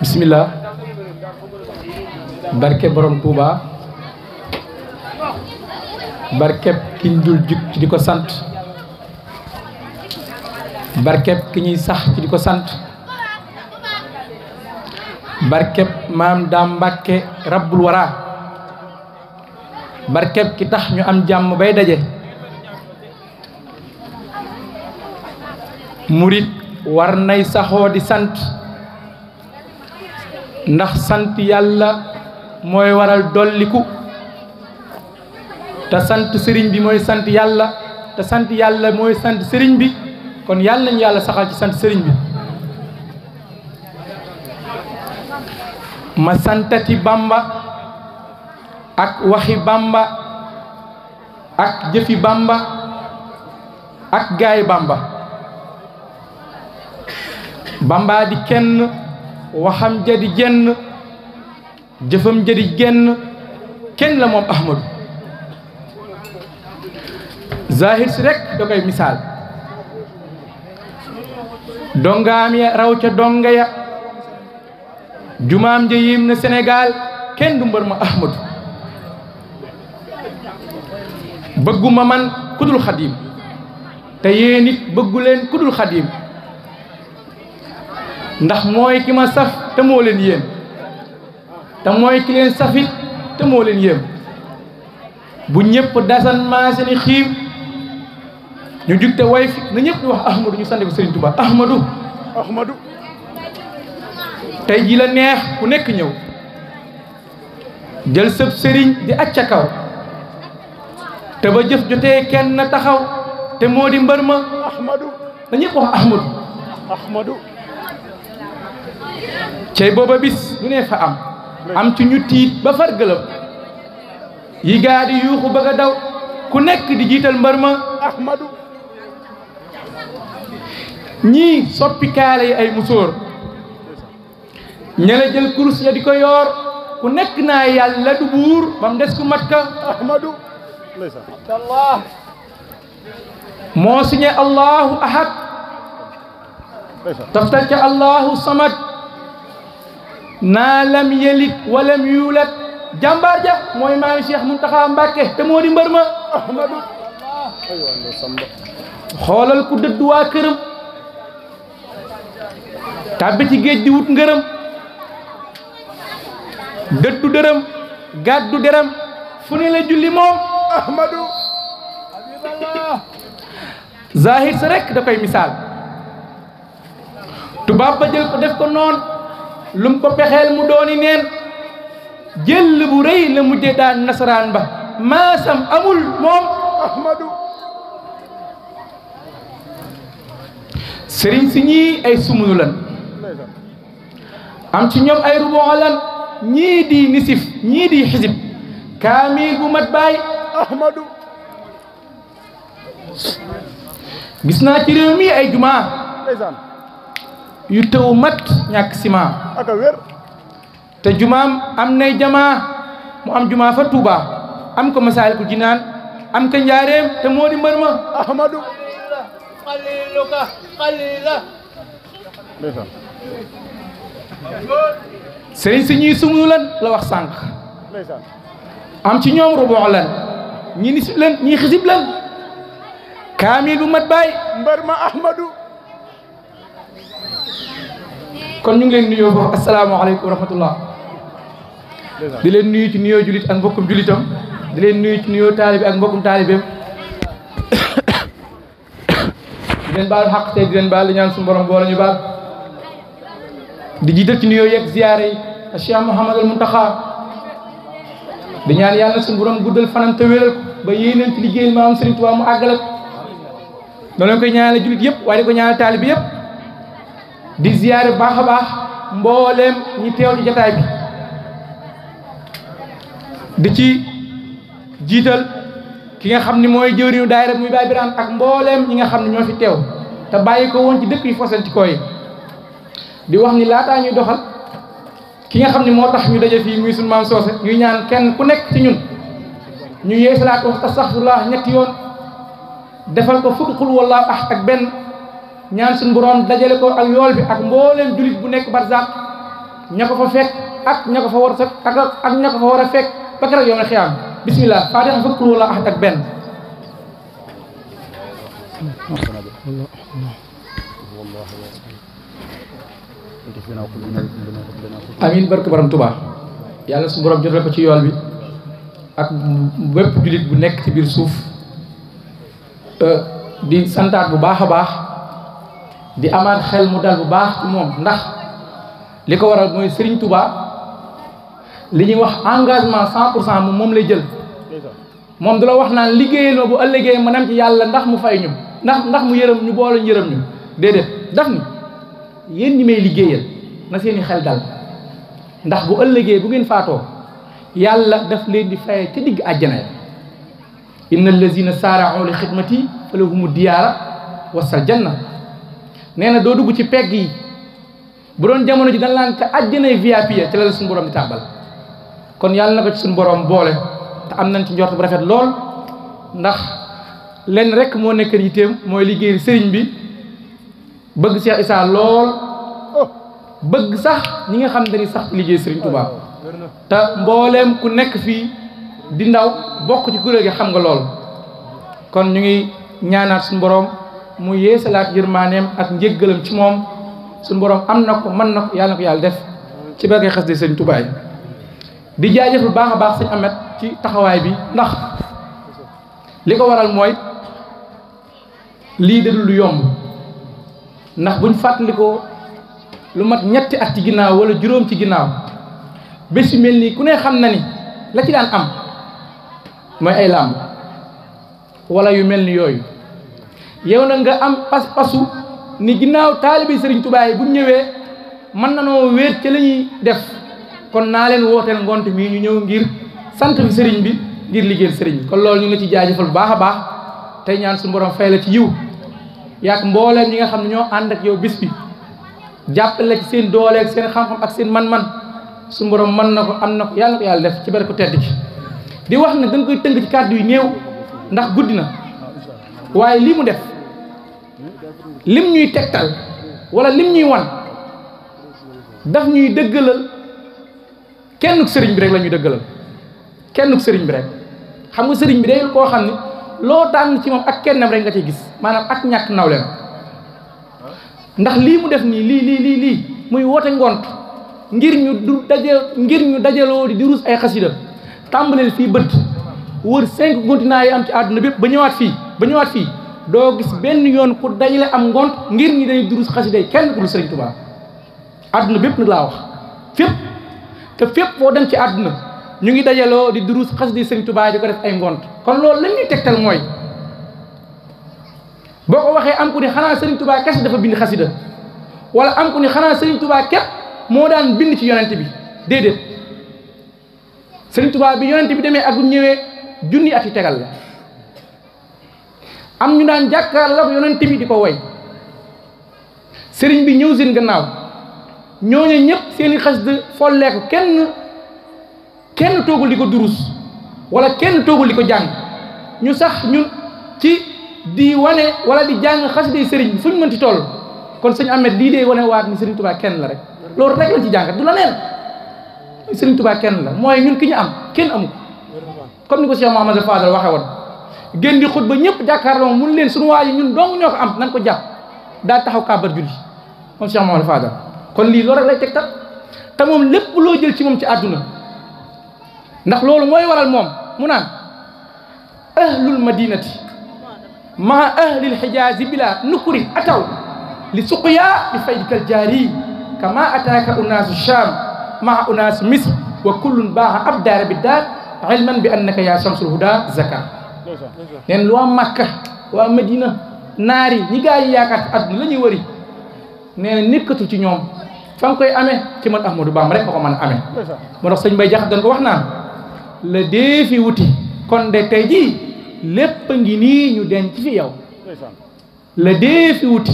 bismillah barke borom Touba barkeb kiñ dul jug ci di ko sant barkeb ki ñuy sax ci di ko sant barkeb maam Daam Mbàkke rabbul wara barkeb ki tax ñu am jàmm bay daje murit war nay saxoo di sant ndax sant yàlla mooy waral dolliku te sant sëriñ bi mooy sant yàlla te sant yàlla mooy sant sëriñ bi kon yàlla nañu yàlla saxal ci sant sëriñ bi ma santati Bamba ak waxi Bamba ak jëfi Bamba ak gaay Bamba Bamba di kenn waxam jadi jenn jëfam jadi genn kenn la moom Ahmadu zahir si rek da koy misaal dongaam ya raw ca donga ya jumaam ja yim na Sénégal kenn du mbër ma Ahmadu bëgguma man kudul xadim te yéen it bëggu leen kudul xadim ndax mooy ki ma saf te moo leen yéem te mooy ki leen safit te moo leen yéem bu ñëpp dasan maa seeni xiim ñu jug te way fi na ñëpp di wax Ahmadu ñu sante ko Serigne Touba Ahmadu tey ji la neex ku nekk ñëw jël sëb sëriñ di acca kaw te ba jëf jotee kenn na taxaw te moo di mbër ma Ahmadu na ñëpp wax Ahmadu cey booba bis lu ne fa am ci ñu tiit ba far gëlëm yi gaa di yuuxu bëgg a daw ku nekk di jiital mbër ma Ahmadu ñii soppi kaale yi ay musóor ñela jël kurus ya di ko yoor ku nekk naa yàlla du buur bam des ku mat ka Ahmadu moo signé allahu ahad taftal ca allahu samad naa lam yelit walam yuulat jàmbaar ja mooy maami Cheikh Muntaxa Mbàkke te moo di mbër ma Ahmadu xoolal ku dëddu waa këram tàbbi ci géej di wut ngërëm dëddu dërëm gàddu dërëm fu ne la julli moom Ahmadu zahir sa rek da koy misaal tubaab ba jël ko def ko noon lum ko pexeel mu dooni neen jël bu rëy la mujje daan nasaraan ba maasam amul moom Ahmadu sëriñ si ñii ay sumunu lan am ci ñoom ay rubon lan ñii di nisif ñii di xisib kaamil bu mat baay Ahmadu gis naa ci réew mi ay jumaa yu tëw mat ñàkk ciment te jumaam am nay jamaa mu am jumaa fa Touba am ko Masaalikul Jinaan am ko njaareem te moo di mbër ma Ahmadu xalila sëriñ si ñuy sumunu lan la wax sànq am ci ñoom rubu lan ñi nisib lan ñi xisib lan kaamil bu mat baay mbër ma Ahmadu kon ñu ngi leen nuyoo foofu asalaamaaleykum wa rahmatullah di leen nuyu ci nuyoo julit ak mbokkum julitam di leen nuyu ci nuyoo taalibi ak mbokkum taalibeem di leen baal xaq tey di leen baal di ñaan suñu borom boole ñu baal di jiital ci nuyoo yeeg ziyaare yi Cheikh Mouhamadul Muntaxa di ñaan yàlla suñu borom guddal fanam te wéral ko ba yéeneen ci liggéeyal maam Serigne Touba mu àggale ko noonu lañ koy ñaanal julit yëpp waaye di ko ñaanal taalibi yëpp di ziyaare baax a baax mbooleem ñi teew ci jataay bi di ci jiital ki nga xam ni mooy jëwriñu daayira muy Baay Biraan ak mbooleem ñi nga xam ne ñoo fi teew te bàyyi ko woon ci dëkk yi fasantikoo yi di wax ni laataa ñuy doxal ki nga xam ne moo tax ñu daje fii muy sunu maam Soose ñuy ñaan kenn ku nekk ci ñun ñu yeesalaat ko astaghfirullah ñetti yoon defal ko fukki xul wallaahu ahad ak benn ñaan suñu borom dajale ko ak yool bi ak mbooleem julit bu nekk barzaq ña ko fa fekk ak ña ko fa war ak ña ko fa war a fekk ba keroog yow nga xiyaam bismillah fatiha fukk wala ahad ak benn amin barke borom Tuubaa yàlla su borom jotale ko ci yool bi ak bépp jullit bu nekk ci biir suuf di santaat bu baax a baax di amaat xel mu dal bu baax ci moom ndax li ko waral mooy Serigne Touba li ñuy wax engagement 100% moom lay jël moom du la wax naan liggéeyal ma bu ëllëgee ma dem ci yàlla ndax mu fay ñu ndax mu yërëm ñu boole ñu yërëm ñu déedéet daf ni yéen ñi may liggéeyal na seeni xel dal ndax bu ëllëgee bu ngeen faatoo yàlla daf leen di fayee ca digg àjjana ya inna allazina saara'u li xidmati fa lahumu diyaara wasal janna nee na doo dugg ci pegg yi bu doon jamono ji dañ laan ka àjjanay VIP ya ci la suñu borom di tàbbal kon yàlla na ko ci suñu borom boole te am nañ ci njort bu rafet lool ndax lenn rek moo nekk yitteem mooy liggéey sëriñ bi bëgg Cheikh Issa lool bëgg sax ñi nga xam ne sax liggéey sëriñ Touba te mbooleem ku nekk fii di ndaw bokk ci kuréel gi xam nga lool kon ñu ngi ñaanaat suñu borom mu yeesalaat yërmaaneem ak njéggalam ci moom suñu borom am na ko mën na ko yàlla def ci barke xas de sëriñ Touba yi di jaajëf bu baax a baax sëñ Ahmed ci taxawaay bi ndax li ko waral mooy lii dadul lu yomb ndax buñ fàttalikoo lu mat ñetti at ci ginnaaw wala juróom ci ginnaaw bés yu mel nii ku ne xam na ni la ci daan am mooy ay làmb wala yu mel ni yooyu yow na nga am pas-pasu ni ginnaaw taalibi Serigne Touba yi bu ñëwee mën na noo wéet ca la ñuy def kon naa leen wooteel ngont mii ñu ñëw ngir sant fi Serigne bi ngir liggéeyal Serigne bi kon loolu ñu ngi la ci jaajëfal bu baax a baax tey ñaan suñu borom fay la ci yiw yaak mbooleem ñi nga xam ne ñoo ànd ak yow bis bi jàppale ci seen dooleeg seen xam-xam ak seen man-man suñu borom mën na ko am na ko yàlla def ci bari ko tedd ci di wax ne dañ koy tënk ci kàddu yu néew ndax guddi na waaye lii mu def lim ñuy tegtal wala lim ñuy wan daf ñuy dëggalal kennuk sëriñ bi rek la ñuy dëggalal kennuk sëriñ bi rek xam nga sëriñ bi day koo xam ne loo tànn ci moom ak kennam rek nga ciy gis maanaam ak ñàkk nawleem ndax lii mu def nii lii muy woote ngont ngir ñu dajaloo di durus ay xasida tàmbaleel fii bët wër 5 continents yi am ci àdduna bépp ba ñëwaat fii doo gis benn yoon ku dajale am ngont ngir ñi dañuy durus xasida yi kenn ku dul Sëriñ Tuubaa àdduna bépp nag laa wax fépp foo dem ci àdduna ñu ngi dajaloo di durus xasida yi Sëriñ Tuubaa di ko def ay ngont kon loolu lañ ñuy tegtal mooy boo ko waxee am ku ni xanaa Sëriñ Tuubaa kese dafa bind xasida wala am ku ni xanaa Sëriñ Tuubaa képp moo daan bind ci yonent bi déedéet Sëriñ Tuubaa bi yonent bi demee ak bu ñëwee junni at yi tegal la am ñu daan jàkkaarloo yonent bi di ko woy sëriñ bi ñëw seen gannaaw ñooñu ñëpp seeni xasida folleeku kenn toogul di ko durus wala kenn toogul di ko jàng ñu sax ñun ci di wane wala di jàng xasida yi sëriñ bi fu ñu mënti toll kon sëñ Ahmed lii dee wane waat ni Sëriñ Tuubaa kenn la rek loolu rek lañ ci jàngat du la neen Sëriñ Tuubaa kenn la mooy ñun ki ñu am kenn amu ko comme ni ko Cheikh Mouhamadou Fadal waxe woon gën di xutba ñëpp jàkkaarloo mun leen suñu waa ji ñun dong ñoo ko am nañ ko jàpp daal taxaw kàbbar julli moom Cheikh Mouhamadou Fadal kon lii loolu rek lay tegtal te moom lépp loo jël ci moom ci àdduna ndax loolu mooy waral moom mu naan ahlul madinati maa ahlil xijaazi bila nukuri ataw li suqya bi faydikal jaari kama ataaka unaasu sham maa unaasu misr wa kullun baaxa abdaara bi daar ilman bi annaka yaa shamsul huda zakar neen lu waa Makka waa Madina naari ñi gaa yi yaakaar ci àdduna la ñuy wëri nee na nekkatul ci ñoom fa nga koy amee ci man Ahmadou Bamba rek nga ko mën a amee moo tax sëñ Bay Jaxate dañ ko wax naan la dee fi wuti kon de tey jii lépp a ngi nii ñu denc fi yow la dee fi wuti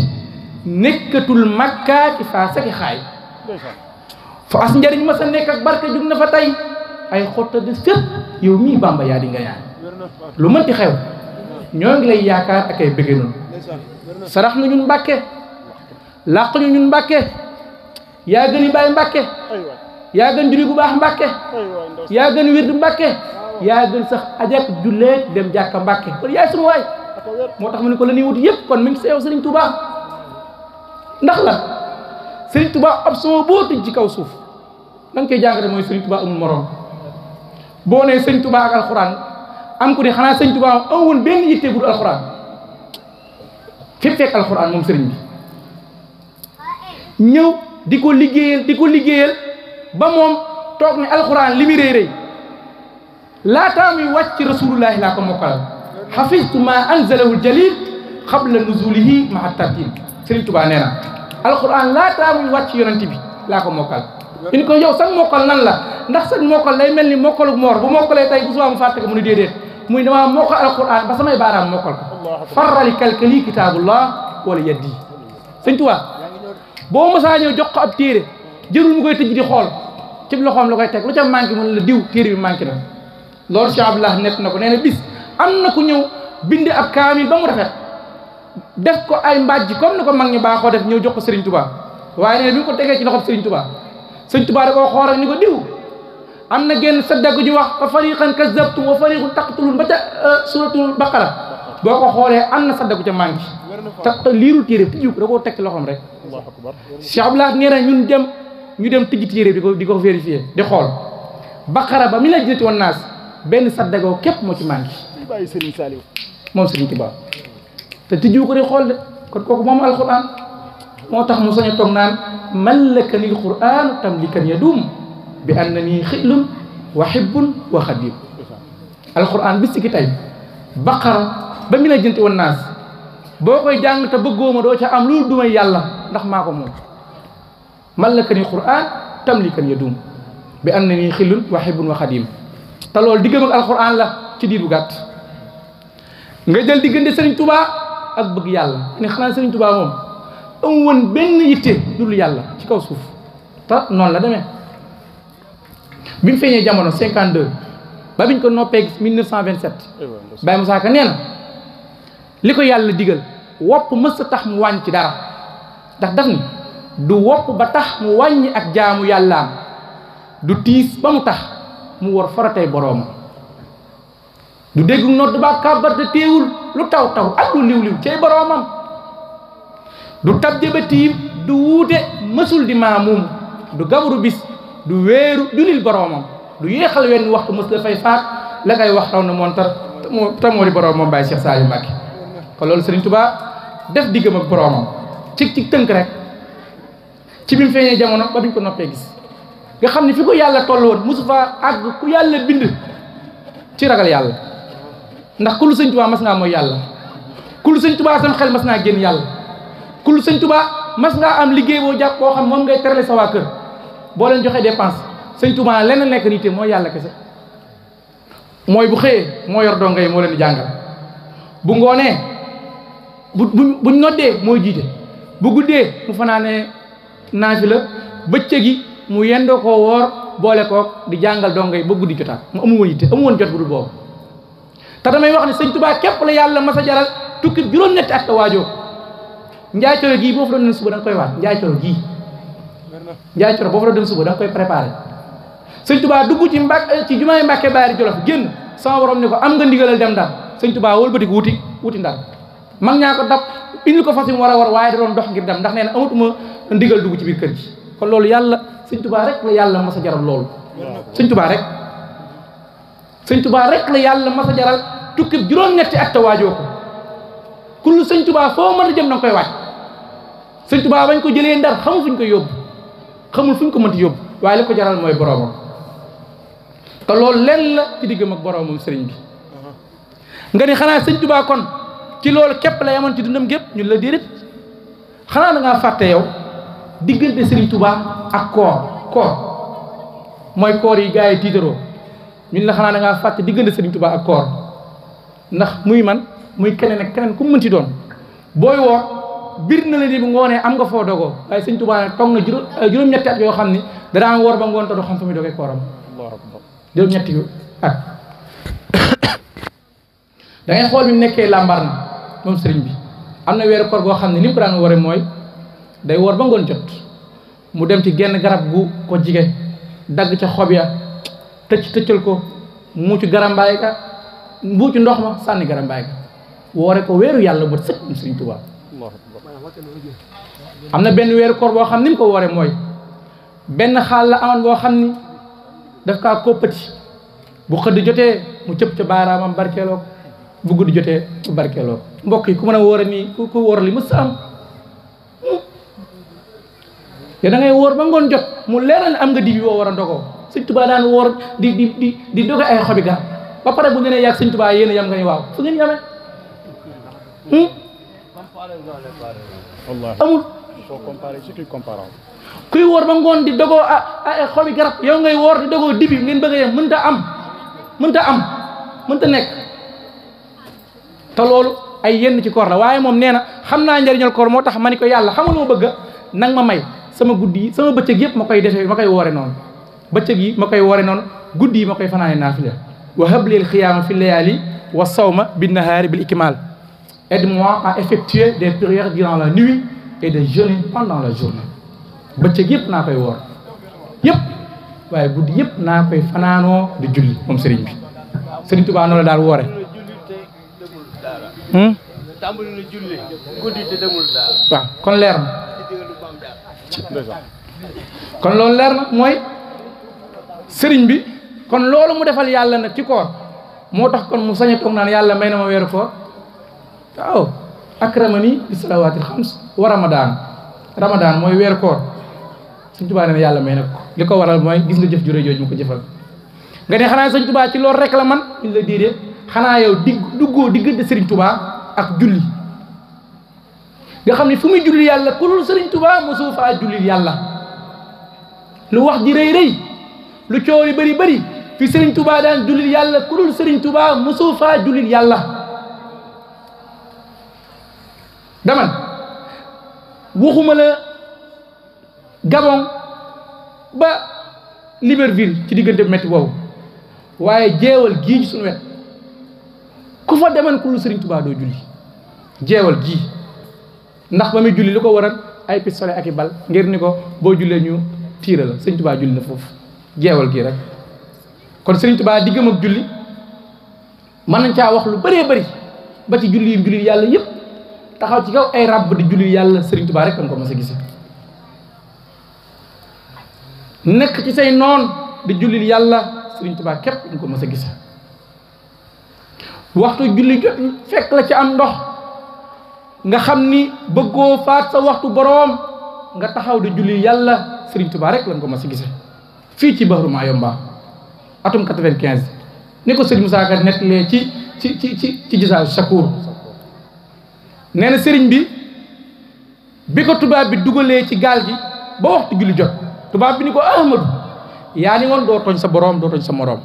nekkatul Makka ci faa saki xaay fa as njëriñ ma sa nekk ak barke jug na fa tey ay xotta de fépp yow mii Bamba yaa di nga ñaan lu mënti xew ñoo ngi lay yaakaar ak ay bëgge noonu sarax na ñun Mbàkke làq ñu ñun Mbàkke yaa gën Baay Mbàkke yaa gën julli bu baax Mbàkke yaa gën wirdu Mbàkke yaa gën sax ajak jullee dem jàkka Mbàkke kon yaay sunu waay moo tax mu ne ko la ñuy wut yëpp kon mi ngi seew Serigne Touba ndax la Serigne Touba option boo tëj ci kaw suuf da nga koy jàngate mooy Serigne Touba amul morom boo nee Serigne Touba ak alxuraan am ku ne xanaa Serigne Touba amul benn yitte bu dul alxuraan fépp fekk alxuraan moom Serigne bi ñëw di ko liggéeyal ba moom toog ne alxuraan li muy rëy rëy laataa muy wàcc rasulullahi laa ko mokkal xafiztu ma anzalahu aljalil qabla nuzulihi maa tartil Serigne Touba nee na alxuraan laataa muy wàcc yonent bi laa ko mokkal ñu ko yow sax mokkal nan la ndax sax mokkal lay mel ni mokkalu moor bu mokkalee tey bu subaa mu fàtte ko mu ne déedéet muy damaa mokkal alxuraan ba samay baaraam mokkal ko farrali kalkali kitaabullah wala yaddi Serigne Touba boo mosaa ñëw jox ko ab téere jërul mu koy tëj di xool ci loxoom la koy teg lu ca manqué mu ne la diw téere bi manqué na loolu Cheikh Abdallah nekk na ko nee na bis am na ku ñëw bind ab kaamil ba mu rafet def ko ay mbàjj comme ni ko mag ñi baaxoo def ñëw jox ko Serigne Touba waaye nee na bi nga ko tegee ci loxob Serigne Touba Serigne Touba da koo xool ak ni ko diw am na genn saddagu ñu wax fa fariqan kazzabtum wa fariqun taqtulun ba ca suratul baqara boo ko xoolee am na saddagu ca manqué te liirul téere bi tijju ko da koo teg ci loxoom rek Cheikh Abdallah nee na ñu dem tijji téere bi di ko vérifier di xool baqara ba mi la jëlati woon naas benn saddagoo képp moo ci manqué moom Serigne Touba te tijju ko di xool de kon kooku moom alquran moo tax mu sañ a toog naan mallakani alquran tamlikan yadum bi annani xillun wa hibbun wa xadim alquran bis ki tey baqara ba mi la jëlati woon naas boo koy jàng te bëggooma doo ca am loolu dumay yàlla ndax maa ko moom mallakani alquran tamlikan yadum bi annani xillun wa hibbun wa xadim te loolu diggam ak alquran la ci diir bu gàtt nga jël diggante Serigne Touba ak bëgg yàlla ne xanaa Serigne Touba moom am woon benn yitte dul yàlla ci kaw suuf te noonu la demee bi mu feeñee jamono 52 ba biñ ko noppee 1927 Baye Moussa Ka nee na li ko yàlla digal wopp mës a tax mu wàññi ci dara ndax daf ni du wopp ba tax mu wàññi ak jaamu yàllaam du tiis ba mu tax mu war faratay boroomam du dégg nodd ba kàbbar te teewul lu taw taw ak lu liw liw cay boroomam du tab jëba tiim du wuute mësul di maamum du gabru bis du wéeru du lil boroomam du yéexal wenn waxtu mës la fay faat la ngay wax taw na montar te moo di boroomam Baye Cheikh Saliou Mbacké kon loolu Serigne Touba def diggam ak boroomam ci tënk rek ci bi mu feeñee jamono ba biñ ko noppee gis nga xam ne fi ko yàlla toll woon mosu fa àgg ku yàlla bind ci ragal yàlla ndax ku lu Sëñ Touba mas ngaa mooy yàlla ku lu Sëñ Touba sam xel mas naa génn yàlla ku lu Sëñ Touba mas ngaa am liggéey boo jàpp boo xam moom ngay terale sa waa kër boo leen joxee dépense Sëñ Touba lenn nekk nit mooy yàlla kese mooy bu xëyee moo yor donga yi moo leen di jàngal bu ngoonee buñ noddee mooy jiite bu guddee mu fanaanee naafila bëccëg gi mu yendoo koo woor boole kook di jàngal donga yi ba guddi jotaat mu amu woon yitte amu woon jot bu dul boobu te damay wax ne Sëñ Touba képp la yàlla masa jaral tukki juróom-ñetti at waajoo njaay coro gii boo fa doon dem suba da nga koy waat njaay coro gii njaay coro boo fa doon dem suba da nga koy préparé Sëñ Touba dugg ci jumaay Mbàkke Baari Jolof génn sama borom ne ko am nga ndigalal dem Ndar Sëñ Touba wëlbati ko wuti Ndar mag ñaa ko dab indil ko fas yi mu war a war waaye da doon dox ngir dem ndax nee na amatuma ndigal dugg ci biir kër gi kon loolu yàlla Sëñ Touba rek la yàlla masa jaral loolu Sëñ Touba rek la yàlla masa jaral tukki juróom-ñetti at waajoo ko kullu Sëñ Touba foo mën a jëm danga koy waaj Sëñ Touba bañ ko jëlee Ndar xamul fuñ ko yóbbu xamul fuñ ko mënti yóbbu waaye li ko jaral mooy boroomam te loolu lenn la ci diggam ak boroomam sëriñ bi nga ni xanaa Sëñ Touba kon ci loolu képp la yamoon ci dundam gépp ñun la déedéet xanaa da ngaa fàtte yow diggante Sëriñ Touba ak koor mooy koor yi gars yi tiitaroo ñun la xanaa da ngaa fàtte diggante Sëriñ Touba ak koor ndax muy man muy keneen ak keneen ku mu mënti doon booy woor bir na la ni bu ngoonee am nga foo dogoo waaye Sëñ Touba nag toog na juróom-ñetti at yoo xam ni danaa woor ba ngoon te du xam fa muy dogee kooram juróom-ñetti at da ngay xool bi mu nekkee làmbar na moom sëriñ bi am na weeru koor goo xam ne ni mu ko daan waree mooy day woor ba ngoon jot mu dem ci genn garab gu ko jige dagg ca xob ya tëccal ko muucu garambaay ga mbuucu ndox ma sànni garambaay ga woore ko weeru yàlla ba sëkk mu Sëriñ Tuubaa am na benn weeru koor boo xam ni mu ko woore mooy benn xaal la amoon boo xam ni daf kaa koppati bu xëdd jotee mu cëpp ca baaraamam barkeeloo ko bu guddi jotee mu barkeeloo ko mbokk yi ku mën a wóor nii ku wóor li mës am yow da ngay wóor ba ngoon jot mu leeral ne am nga dibi boo war a ndogoo Sëñ Tuubaa daan wóor di doge ay xobi garab ba pare bu ñu nee yàgg Sëñ Tuubaa yéen a yam nga ni waaw fu ngeen yamee amul kuy wóor ba ngoon di dogoo ay xobi garab yow ngay wóor di dogoo dibi ngeen bëgg a yem mënta am mënta nekk te loolu ay yenn ci koor la waaye moom nee na xam naa njëriñal koor moo tax ma ni ko yàlla xamul ma bëgg nang ma may sama guddi yi sama bëccëg yëpp ma koy defee ma koy woore noonu bëccëg yi ma koy woore noonu guddi yi ma koy fanaane naafila wa hablil xiyaama fi layali wa sawma bin nahaari bil ikmal aide-moi à effectuer des prières durant la nuit et des jeûnes pendant la journée bëccëg yëpp naa koy woor yëpp waaye guddi yëpp naa koy fanaanoo di julli moom sëriñ bi Sëriñ Tuubaa noonu la daal woore tàmbali na julli guddi te demul daal waaw kon leer na kon loolu leer na mooy sëriñ bi kon loolu mu defal yàlla nag ci koor moo tax kon mu sañ a toog naan yàlla may na ma weeru koor waaw akramani bi salawaatil xams wa ramadaan mooy weeru koor Sëñ Tuubaa nee na yàlla may na ko li ko waral mooy gis nga jëf ju rëy jooju mu ko jëfal nga ne xanaa Sëñ Tuubaa ci loolu rek la man ñu la déedéet xanaa yow duggoo diggante Sëriñ Tuubaa ak julli nga xam ne fu muy julli yàlla ku dul Sëriñ Tuubaa mosu faa julli yàlla lu wax ji rëy rëy lu coow li bëri bëri fi Sëriñ Tuubaa daan julli yàlla ku dul Sëriñ Tuubaa mosu faa julli yàlla daman waxuma la Gabon ba Libreville ci diggante bu métti boobu waaye jeewal gii ci suñu wet ku fa deman ku dul Sëriñ Tuubaa doo julli jeewal gii ndax ba muy julli li ko waral ay pistolet ak i bal ngir ni ko boo jullee ñu tiira la Sëriñ Tuubaa julli na foofu jeewal gii rek kon Sëriñ Tuubaa diggam ak julli mën nañ caa wax lu bëree bëri ba ci julli yim julli yàlla yëpp taxaw ci kaw ay ràbb di julli yàlla Sëriñ Tuubaa rek lañ ko mas a gise nekk ci say noon di julli yàlla Sëriñ Tuubaa képp lañ ko mas a gise waxtu julli jot fekk la ci am ndox nga xam ni bëggoo faat sa waxtu boroom nga taxaw di julli yàlla Sëriñ Tuubaa rek lañ ko mas a gise fii ci Bahru Mayomba atum 95 ni ko Sëriñ Musaa Ka nettalee ci Jazaa Shakuur nee na sëriñ bi ko tubaab bi dugalee ci gaal gi ba waxtu julli jot tubaab bi ni ko Ahmadu yaa ni woon doo tooñ sa boroom doo tooñ sa moroom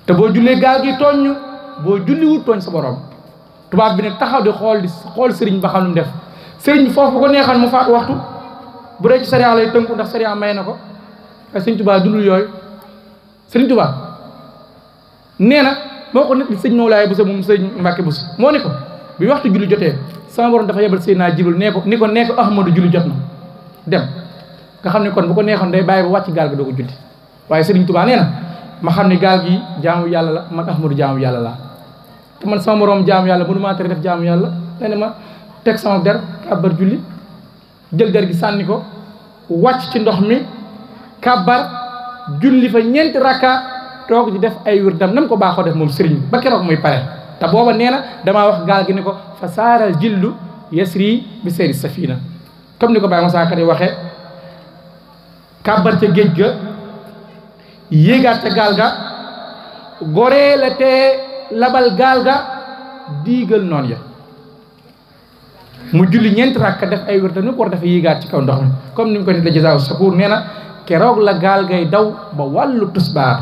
te boo jullee gaal gi tooñ boo julliwul tooñ sa boroom tubaab bi nag taxaw di xool sëriñ ba xam lu mu def sëriñ bi foofu ko neexal mu faat waxtu bu dee ci sariya lay tënku ndax sariya may na ko ay sëriñ Tuubaa dundul yooyu sëriñ Tuubaa nee na moo ko nekk sëñ Mawlaay Buso moom sëñ Mbàkke Buso moo ni ko bi waxtu julli jotee sama borom dafa yebal Seydina Jibril ni ko Ahmadu julli jot na dem nga xam ne kon bu ko neexoon day bàyyi ba wàcc gaal ga doo ko julli waaye Sëriñ Tuubaa nee na ma xam ne gaal gi jaamu yàlla la man Ahmadu jaamu yàlla la te man sama moroom jaamu yàlla mënu maa tere def jaamu yàlla nee na ma teg sama der kàbbar julli jël der gi sànni ko wàcc ci ndox mi kàbbar julli fa ñeenti rakka toog di def ay wirdam nam ko baaxoo def moom sëriñ ba keroog muy pare te booba nee na damaa wax gaal gi ni ko fa saaral jillu yasri bi seyri safina comme ni ko Baye Moussa Ka di waxee kàbbar ca géej ga yéegaat ca gaal ga goree la te labal gaal ga diigal noonu ya mu julli ñeenti rakka def ay wér ni ko war dafa yéegaat ci kaw ndox mi comme ni mu ko ni la Jazaa Shakuur nee na keroog la gaal gay daw ba wàllu tusbaar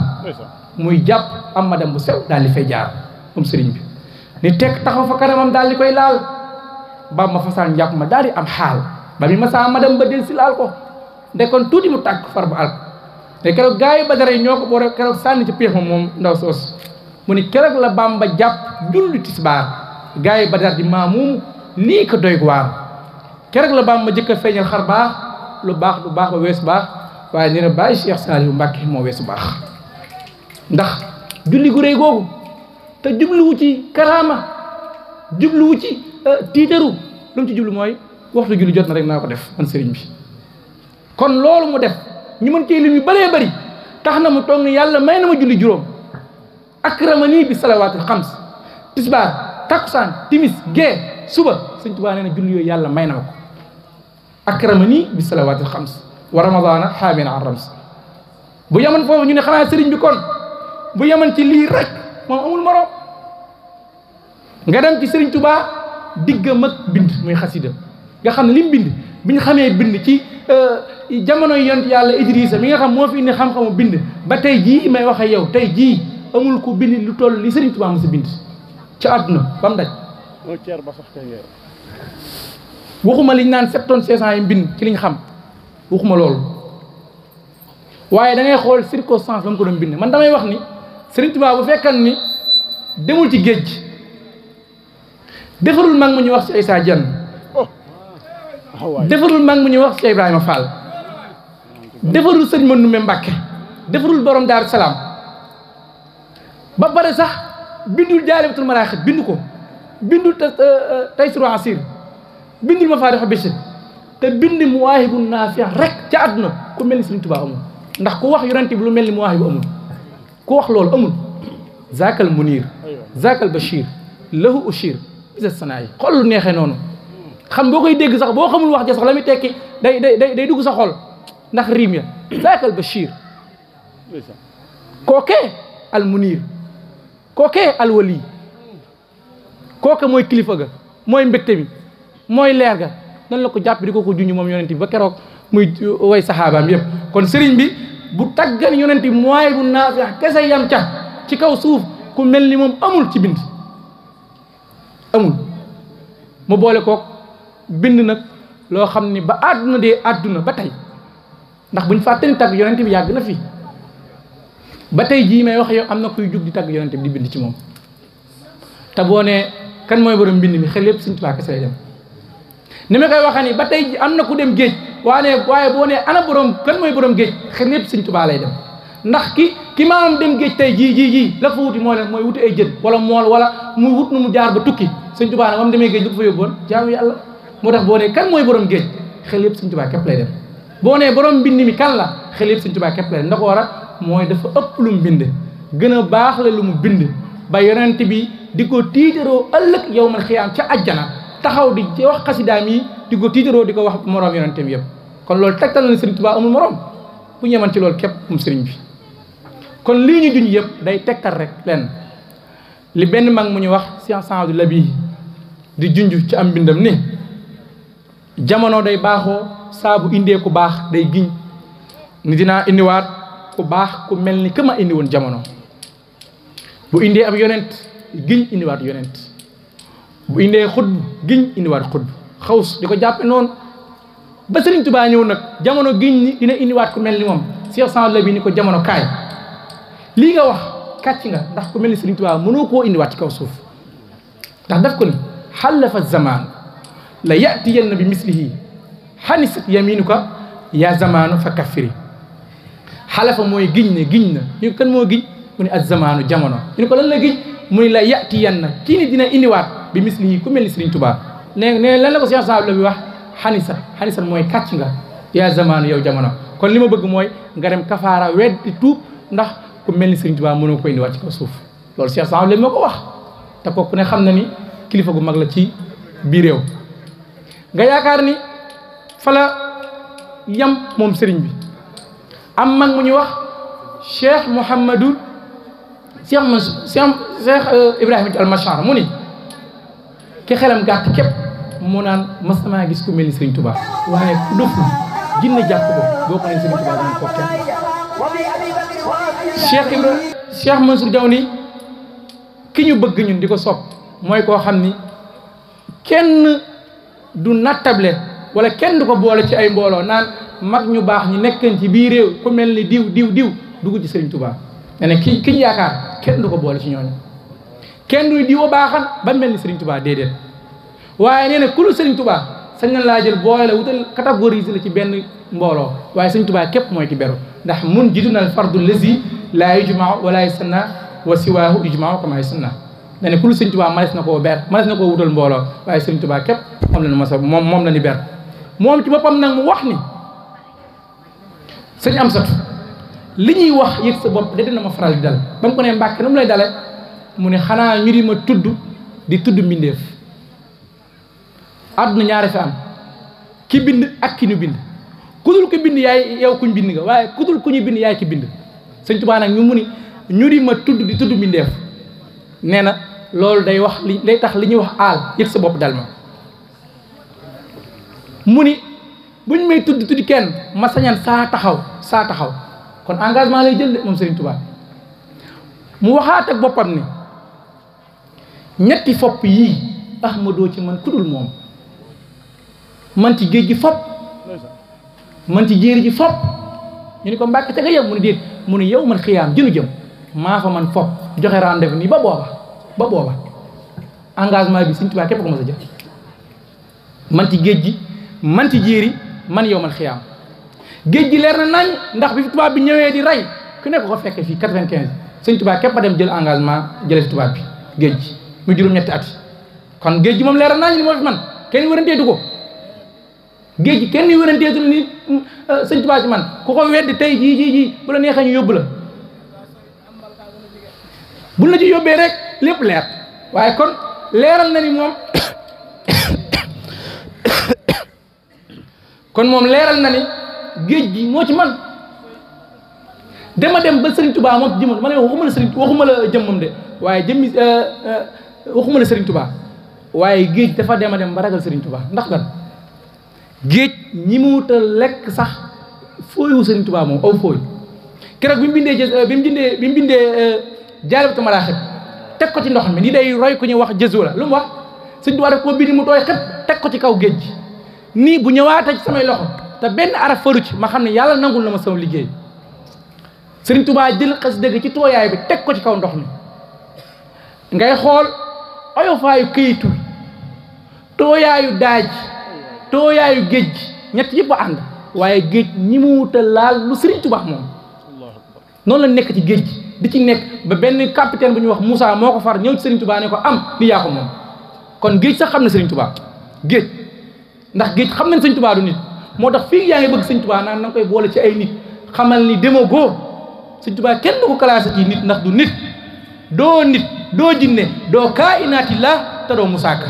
muy jàpp am madam bu sew daal di fay jaar moom sëriñ bi ni teg taxaw fa kanamam daal di koy laal ba ma fasaan njàpp ma daal di am xaal ba mi ma saa madam ba del si laal ko ndekoon tuuti mu tàkk far ba al te keroog gars yi Badara yi ñoo ko boole keroog sànni ci péex moom ndaw soos mu ni keroog la Bamba jàpp julli tisbaar gars yi Badara di maamuum lii ko doy waar keroog la Bamba jëkk a feeñal xar baax lu baax du baax ba weesu baax waaye nee na bàyyi Cheikh Saliou Mbacké moo weesu baax ndax julli gu rëy googu te jubluwu ci karaama jubluwu ci tiitaru lu mu ci jublu mooy waxtu julli jot na rek naa ko def man sëriñ bi kon loolu mu def ñu mën cee lim yu bëree bëri tax na mu toog ni yàlla may na ma julli juróom akramani bi salawaatul xams tisbaar takkusaan timis gee suba sëñ Tuubaa nee na julli yooyu yàlla may na ma ko akramani bi salawaatul xams wa ramadana xaamina an rams bu yeman foofu ñu ne xanaa sëriñ bi kon bu yeman ci lii rek moom amul morom nga dem ci sëriñ Tuubaa diggam ak bind muy xasida nga xam ne li mu bind bi ñu xamee bind ci jamono yonent yàlla Idrissa mi nga xam moo fi indi xam-xamu bind ba tey jii may wax ak yow tey jii amul ko bind lu toll li sëriñ Tuubaa mos a bind ci àdduna ba mu daj waxuma liñ naan 7 tonnes 500 yi bind ci liñ xam waxuma loolu waaye da ngay xool circonstance ba mu ko doon bind man damay wax ni sëriñ Tuubaa bu fekkan ni demul ci géej gi defarul mag mu ñuy wax ci Issa Diagne defarul mag mu ñuy wax ci Ibrahima Fall defarul sëñ Mandoumbe Mbàkke defarul borom Daaru Salaam ba pare sax bindul Jaalibatul Maraaxib bindu ko bindul Taysiru Asiir bindul Mafaatixu Bichri te bind Muwaahibu Naafi' rek ca àdduna ku mel ni Sëriñ Tuubaa amul ndax ku wax yonent bi lu mel ni Muwaahibu amul ku wax loolu amul zaakal Muniir zaakal Bachir lahu ushir bisa sanaa yi xool lu neexee noonu xam boo koy dégg sax boo xamul wax ja sax la muy tekki day dugg sa xol ndax riim ya zaakal Bachir kookee al Muniir kookee al Wali kooke mooy kilifa ga mooy mbégte mi mooy leer ga nan la ko jàpp di ko junj moom yonent bi ba keroog muy way saxaabaam yëpp kon sëriñ bi bu taggan yonent bi Muwaahibu Naafi' kese yam ca ci kaw suuf ku mel ni moom amul ci bind amul mu boole kook bind nag loo xam ni ba àdduna dee àdduna ba tey ndax buñ fàtte ni tagg yonent bi yàgg na fi ba tey jii may wax yow am na kuy jug di tagg yonent bi di bind ci moom te boo nee kan mooy borom mbind mi xel yëpp Sëriñ Tuubaa kese lay dem ni ma koy waxee ni ba tey ji am na ku dem géej waaye boo nee ana borom kan mooy borom géej xel yëpp Sëriñ Tuubaa lay dem ndax ki maamam dem géej tey jii la fa wuti mooy wuti ay jën wala mool wala mu wut nu mu jaar ba tukki Sëriñ Tuubaa nag moom demee géej lu ko fa yóbboon jaamu yàlla moo tax boo nee kan mooy borom géej xel yëpp Sëriñ Tuubaa képp lay dem boo nee borom mbind mi kan la xel yëpp Sëriñ Tuubaa képp lay dem ndax war a mooy dafa ëpp lu mu bind gën a baax la lu mu bind ba yonent bi di ko tiitaroo ëllëg yow man xiyaam ca ajjana taxaw di wax xasidaam yi di ko tiitaroo di ko wax moroom yonentam yëpp kon loolu tegtal na ne Sëriñ Tuubaa amul moroom bu ñeman ci loolu képp moom sëriñ bi kon lii ñu junj yëpp day tegtal rek lenn li benn mag mu ñu wax Cheikh Saadu Labi di junj ci am mbindam ni jamono day baaxoo saabu indee ku baax day giñ ni dinaa indiwaat ku baax ku mel ni këma indi woon jamono bu indee ab yonent giñ indiwaat yonent bu indee xutb giñ indiwaat xutb xaws di ko jàppe noonu ba Sëriñ Tuubaa ñëw nag jamono giñ ni dina indiwaat ku mel ni moom Cheikh Saadu Labi ni ko jamono kaay lii nga wax kàcc nga ndax ku mel ni Sëriñ Tuubaa mënoo koo indiwaat ci kaw suuf ndax daf ko ni xalafa zamaan la yatiyanna bi mislihi xanisat yaminuka ya zamaanu fa kaffiri xalafa mooy giñ na ñu ko kan moo giñ mu ni az zamaanu jamono ñu ko lan la giñ mu ni la yatiyanna kii ni dina indiwaat bi mislihi ku mel ni Sëriñ Tuubaa ne lan la ko Cheikh Saadu Labi wax xanisat mooy kàcc nga ya zamaanu yow jamono kon li ma bëgg mooy nga dem kafaara weddi tuub ndax ku mel ni Sëriñ Tuubaa mënoo ko indiwaat ci kaw suuf loolu Cheikh Saadu Labi moo ko wax te kooku ne xam na ni kilifa gu mag la ci biir réew nga yaakaar ni fala yam moom sëriñ bi am mag mu ñu wax Cheikh Ibrahima al Machar mu ni ki xelam gàtt képp mu naan mas namaa gis ku mel ni Sëriñ Tuubaa waaye ku doful jinne jàpp ko boo ko ne Sëriñ Tuubaa dana ko kenn Cheikh Mansour Diaw ni ki ñu bëgg ñun di ko sopp mooy koo xam ni kenn du nattable wala kenn du ko boole ci ay mbooloo naan mag ñu baax ñi nekkan ci biir réew ku mel ni diw dugg ci Sëriñ Tuubaa ne ne ki ñu yaakaar kenn du ko boole ci ñooñu kenn du diw a baaxan ba mel ni Sëriñ Tuubaa déedéet waaye nee na ku lu Sëriñ Tuubaa sañ na laa jël boole la wutal catégorise la ci benn mbooloo waaye sëñ Tuubaa képp mooy ki beru ndax mun jiduna al fardu lazi laa yujmau wala yusanna wa siwaahu yujmau kama yusanna dane ku lu sëñ Tuubaa manes na koo ber manes na koo wutal mbooloo waaye sëñ Tuubaa képp moom la ñu mos a moom la ñu ber moom ci boppam nag mu wax ni sëñ Amsatu li ñuy wax yëg sa bopp de dina ma faral di dal ba mu ko ne Mbàkke nu mu lay dale mu ne xanaa ñu di ma tudd di tudd mbindeef àdduna ñaare fi am ki bind ak ki ñu bind kudul ko bind yaay yow kuñ bind nga waaye kudul ku ñu bind yaay ki bind sëñ Tuubaa nag mu ni ñu di ma tudd di tudd mbindeef nee na loolu day wax li day tax li ñuy wax aal yëg sa bopp dal ma mu ni buñ may tudd tuddi kenn ma sañan saa taxaw kon engagement lay jël de moom Sëriñ Tuubaa mu waxaat ak boppam ni ñetti fopp yii Ahmadoo ci man kudul moom man ci géej gi fopp man ci jéeri ji fopp ñu ni ko Mbàkke te nga yem mu ni déet mu ni yow man xiyaam jënu jëm maa fa man fopp joxe rendez-vous nii ba booba engagement bi Sëriñ Tuubaa képp ko ma sa jël man ci géej gi man ci jéeri man yow man xiyaam géej gi leer na nañ ndax bi fi tubaab bi ñëwee di rey ku nekk ko fekke fii 95 Sëriñ Tuubaa képp a dem jël engagement jële fi tubaab bi géej gi mu juróom-ñetti at kon géej gi moom leer na nañ ni moo fi man kenn wéranteetu ko géej gi kenn wéranteetu ni Sëriñ Tuubaa ci man ku ko weddi tey jii bu la neexee ñu yóbbu la buñ la ci yóbbee rek lépp leer waaye kon leeral na ni moom kon moom leeral na ni géej gi moo ci man dama dem ba Serigne Touba moom ci jëmmam ma ne waxuma la jëmmam de waaye jëmmi waxuma la Serigne Touba waaye géej dafa dem ba ragal Serigne Touba ndax lan géej ñi mu wutal lekk sax fooyu Serigne Touba moom aw fooy keroog bi mu bindee Jaalibatu Maraaxib teg ko ci ndox mi ni day roy ku ñuy wax jësu la lu mu wax Serigne Touba daf koo bind mu tooy xëpp teg ko ci kaw géej gi nii bu ñëwaatee ci samay loxo te benn araf faru ci ma xam ne yàlla nangul na ma sama liggéey Sëriñ Tuubaa jël xas dëgg ci tooyaay bi teg ko ci kaw ndox mi ngay xool oyofaayu këyitu tooyaayu daaj tooyaayu géej gi ñett yëpp a ànd waaye géej ñi mu wutal laal lu Sëriñ Tuubaa moom noonu la nekk ci géej gi di ci nekk ba benn capitaine bu ñuy wax Moussa moo ko far ñëw ci Sëriñ Tuubaa ne ko am li yaa ko moom kon géej sax xam na Sëriñ Tuubaa géej ndax géej xam nañ Sëriñ Tuubaa du nit moo tax fii yaa ngi bëgg Sëriñ Tuubaa naan na nga koy boole ci ay nit xamal ni demoo góor Sëriñ Tuubaa kenn du ko classé ci nit ndax du nit doo jinne doo kaa inaati la te doo musaaka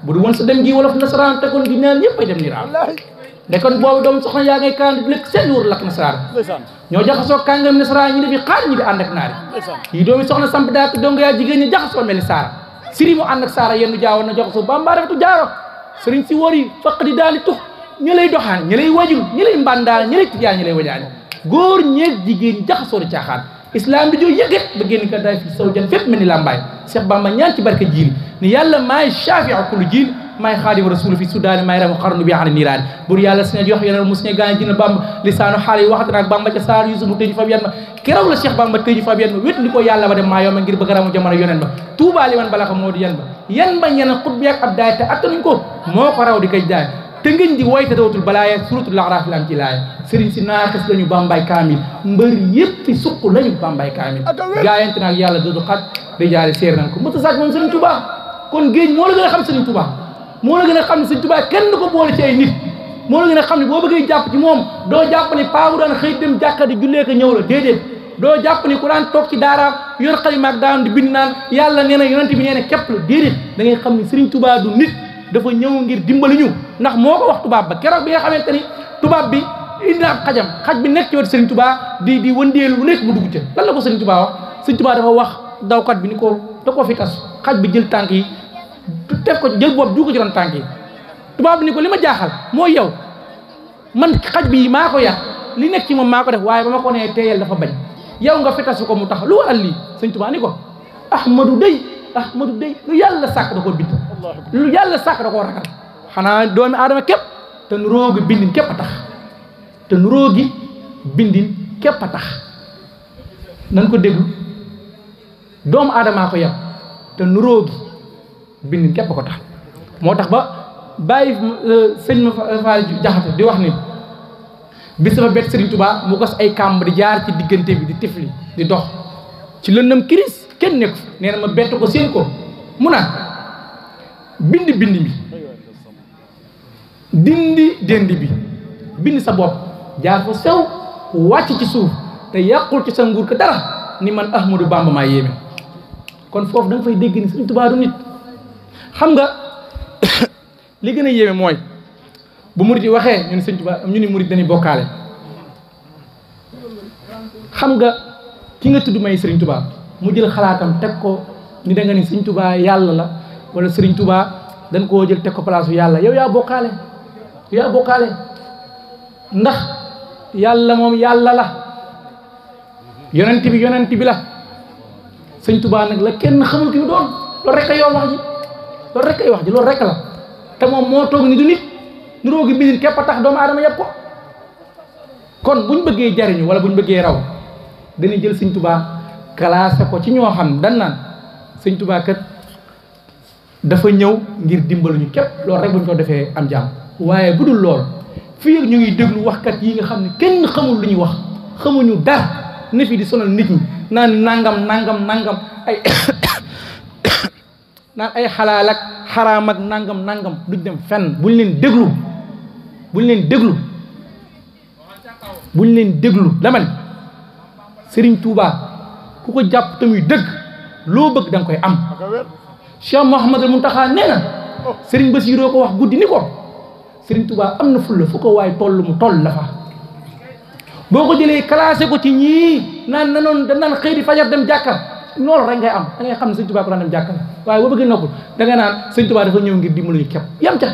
bu du woon sa dem gi wolof nasaraan te kon gi naan ñëpp ay dem ni raaw de kon boobu doom soxna yaa ngay kaan di lekk seen wóor lakk nasaraan ñoo jaxasoo kàngam nasaraan ñi defi xaar ñi di ànd ak naari yi doomi soxna samp daa ko dong yaa jigéen ñi jaxasoo mel ni saara siri mu ànd ak saara yenn jaawoon na jaxasoo bambaa rafetu jaaro sëriñ si wóor yi faq di daali tux ñi lay doxaan ñi lay wajul ñi lay mbàndaal ñi lay tijaan ñi lay wajaani góor ñeeg jigéen jaxasoo di caaxaan islam di joo yëget ba génn ka day fi saw jan fépp mel ni làmbaay Cheikh Bamba ñaan ci barke jiil ni yàlla maay shafi'u kullu jiil maay xaadimu rasul fi sudaani maay ramu xarnu bi xana niiraani bur yàlla si ne jox yeneen mu si ne gaañ jina Bamba lisaanu xaal yi waxat naak Bamba ca saar Yusuf mu tëju fab yan ma keroog la Cheikh Bamba tëju fab yan ma wét li ko yàlla ba dem maa yomba ngir bëgg ramu jamono yonen ba Tuubaa li man bala xam moo di yan ba ñeneen xut bi ak ab daay te attanuñ ko moo ko raw di koy daay te ngeen di woyte dootul balaaya suratul laxraaf la am ci laaya sëriñ si naaxis lañu bambay kaamil mbër yëpp fi suq lañu bambay kaamil gaayante naag yàlla doodu xat day jaari seer nañ ko mëta saaj moom Sëriñ Tuubaa kon géej moo la gën a xam Sëriñ Tuubaa moo la gën a xam ne Sëriñ Tuubaa kenn du ko boole ci ay nit moo la gën a xam ne boo bëggee jàpp ci moom doo jàpp ne paa bu daan xëy dem jàkka di jullee ko ñëw la déedéet doo jàpp ne ku daan toog ci daaraam yor xalima ak daan di bind naan yàlla nee na yonent bi nee na képp la déedéet da ngay xam ne Sëriñ Tuubaa du nit dafa ñëw ngir dimbali ñu ndax moo ko wax tubaab ba keroog bi nga xamante ni tubaab bi indi na ab xajam xaj bi nekk ci wetu Sëriñ Tuubaa di wëndeelu lu nekk mu dugg ca lan la ko Sëriñ Tuubaa wax Sëriñ Tuubaa dafa wax dawkat bi ni ko da ko fi tas xaj bi jël tànk yi teg ko jël bopp du ko ci doon tànk yi tubaab bi ni ko li ma jaaxal mooy yow man xaj bi maa ko yar li nekk ci moom maa ko def waaye ba ma ko nee teeyal dafa bañ yow nga fi tasu ko mu tax lu waral lii Sëriñ Tuubaa ni ko Ahmadu day lu yàlla sàkk da koo bind lu yàlla sàkk da koo ragal xanaa doomi aadama képp te nu roogi bindin képp a tax nan ko déglu doomu aadamaa ko yem te nu roogi bindin képp ko tax moo tax ba bàyyi sëñ ma Faal Jaxate di wax ni bis dafa bett Serigne Touba mu gas ay kàmb di jaar ci diggante bi di tifli di dox ci lëndëm kiris kenn nekk nee na ma bett ko seen ko mu naan bind bi dindi dendi bi bind sa bopp jaar fa sew wàcc ci suuf te yàqul ci sa nguur ko dara ni man Ahmadou Bamba maa yéeme kon foofu da nga fay dégg ni Serigne Touba du nit xam nga li gën a yéeme mooy bu murit yi waxee ñu ni Serigne Touba ñu ni murit dañuy bokkaale xam nga ki nga tudd may Serigne Touba mu jël xalaatam teg ko ni da nga ni Serigne Touba yàlla la wala Serigne Touba dañ koo jël teg ko place yàlla yow yaa bokkaale ndax yàlla moom yàlla la yonent bi la Serigne Touba nag la kenn xamul ki mu doon loolu rek a yow wax ji loolu rek la te moom moo toog ni du nit nu roogi bindin képp a tax doomu aadama yëpp ko kon buñ bëggee jariñu wala buñ bëggee raw dañuy jël Serigne Touba classé ko ci ñoo xam dan naan Serigne Touba kat dafa ñëw ngir dimbaluñu képp loolu rek buñ ko defee am jàmm waaye bu dul lool fii ñu ngi déglu waxkat yi nga xam ne kenn xamul lu ñuy wax xamuñu dara ne fi di sonal nit ñi naan nangam ay naan ay xalaal ak xaraam ak nangam duñ dem fenn buñ leen déglu dama ne Serigne Touba ku ko jàpp te muy dëgg loo bëgg da nga koy am Cheikh Mouhamadul Mountakha nee na Serigne Bassiroo ko wax guddi ni ko Serigne Touba am na fulla fu ko waay toll mu toll la fa boo ko jëlee classé ko ci ñii naan na noonu dañ naan xëy di fajar dem jàkka loolu rek ngay am da ngay xam ne Serigne Touba ko daan dem jàkka waaye boo bëggee noppul da nga naan Serigne Touba dafa ñëw ngir dimbali ñu képp yam ca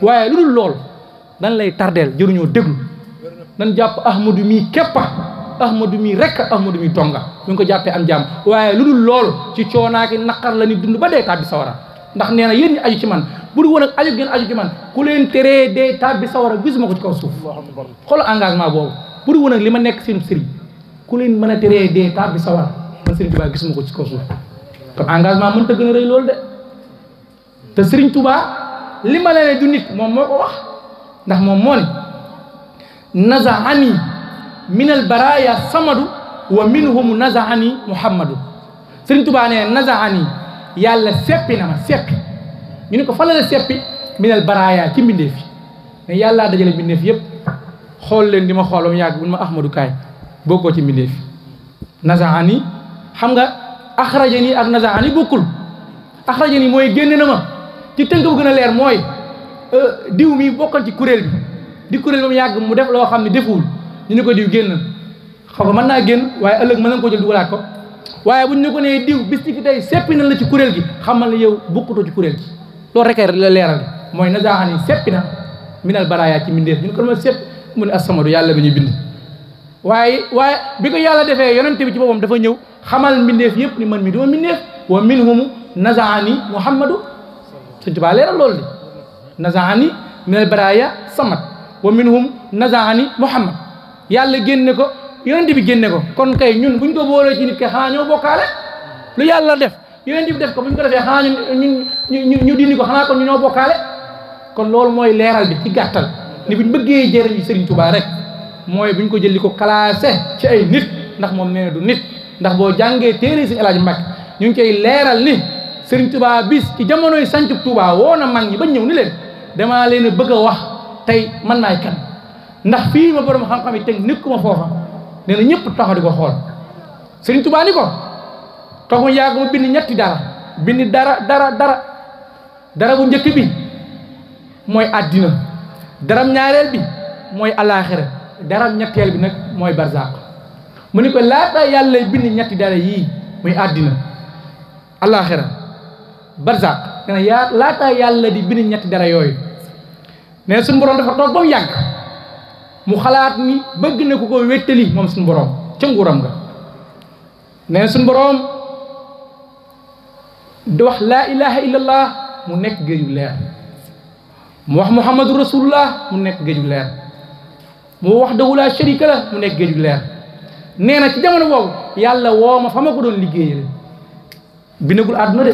waaye lu dul lool dañ lay tardeel jëruñoo déglu dañ jàpp Ahmadou mii képpa Ahmadou mii rek Ahmadou mii tonga ñu ngi ko jàppee am jàmm waaye lu dul loolu ci coonaaki naqar la ni dund ba dee tàbbi sawara ndax nee na yéen ñi aju ci man bu du woon ak aju ngeen aju ci man ku leen teree dee tàbbi sawara gisuma ko ci kaw suuf xool engagement boobu bu du woon ak li ma nekk seen sëriñ ku leen mën a teree dee tàbbi sawara man Serigne Touba gisuma ko ci kaw suuf kon engagement mënut a gën a rëy loolu de te Serigne Touba li ma leen du nit moom moo ko wax ndax moom moo ne nazaani minal baraya samadu wa minhum nazaani muhammadu Serigne Touba ne nazaani yàlla seppi na ma seppi ñu ne ko fan la seppi minal baraya ci mbindeef yi ne yàllaa dajale mbindeef yëpp xool leen di ma xool ba mu yàgg bu ma Ahmadou kaay bokkoo ci mbindeef yi nazaani xam nga axrajani ak nazaani bokkul axrajani mooy génn na ma ci tënk bu gën a leer mooy diw mi bokkoon ci kuréel bi di kuréel ba mu yàgg mu def loo xam ne defuwul ñu ne ko diw génn xaw ko mën naa génn waaye ëllëg mën nañ ko jël dugalaat ko waaye buñ ne ko nee diw bis ni ki tey seppi na la ci kuréel gi xamal ne yow bokkutoo ci kuréel gi loolu rek la leeral mooy nazaani seppi na minal baraaya ci mbindeef ñu ne ko ma sepp mu ne asamadu yàlla bi ñuy bind waaye bi ko yàlla defee yonente bi ci boppam dafa ñëw xamal mbindeef yëpp ni man mi duma mbindeef wa minhum nazaani muhammadu Sëñ Tuubaa leeral loolu di nazaani minal baraaya samad wa minhum nazaani muhammad yàlla génne ko yonente bi génne ko kon kay ñun buñ ko boolee ci nit ke xanaa ñoo bokkaale lu yàlla def yonente bi def ko buñ ko defee xanaa ñu dindi ko xanaa kon ñu ñoo bokkaale kon loolu mooy leeral bi ci gàttal ni buñ bëggee jëriñu Serigne Touba rek mooy buñ ko jël di ko classé ci ay nit ndax moom nee na du nit ndax boo jàngee téere si El Hadj Mbacké ñu ngi koy leeral ni Serigne Touba bis ci jamonoy sancub Touba woo na mag ñi ba ñëw ni leen damaa leen a bëgg a wax tey man maay kan ndax fii ma borom xam-xam yi teg nekkuma foofa nee na ñëpp taxaw di ko xool Serigne Touba ni ko toog ma yàgg ma bind ñetti dara bu njëkk bi mooy àddina daram ñaareel bi mooy alaaxira daram ñetteel bi nag mooy barzaq mu ni ko laata yàlla bind ñetti dara yii muy àddina alaaxira barzaq nee na laata yàlla di bind ñetti dara yooyu nee suñu borom dafa toog ba mu yàgg mu xalaat ni bëgg na ku ko wéttali moom suñu borom ca nguuram nga nee suñu borom di wax laa ilaha illallah mu nekk géeju leer mu wax muhammadu rasulullah mu nekk géeju leer mu wax wahdahu laa sharika la mu nekk géeju leer nee na ci jamono boobu yàlla woo ma fa ma ko doon liggéeyale bindagul àdduna de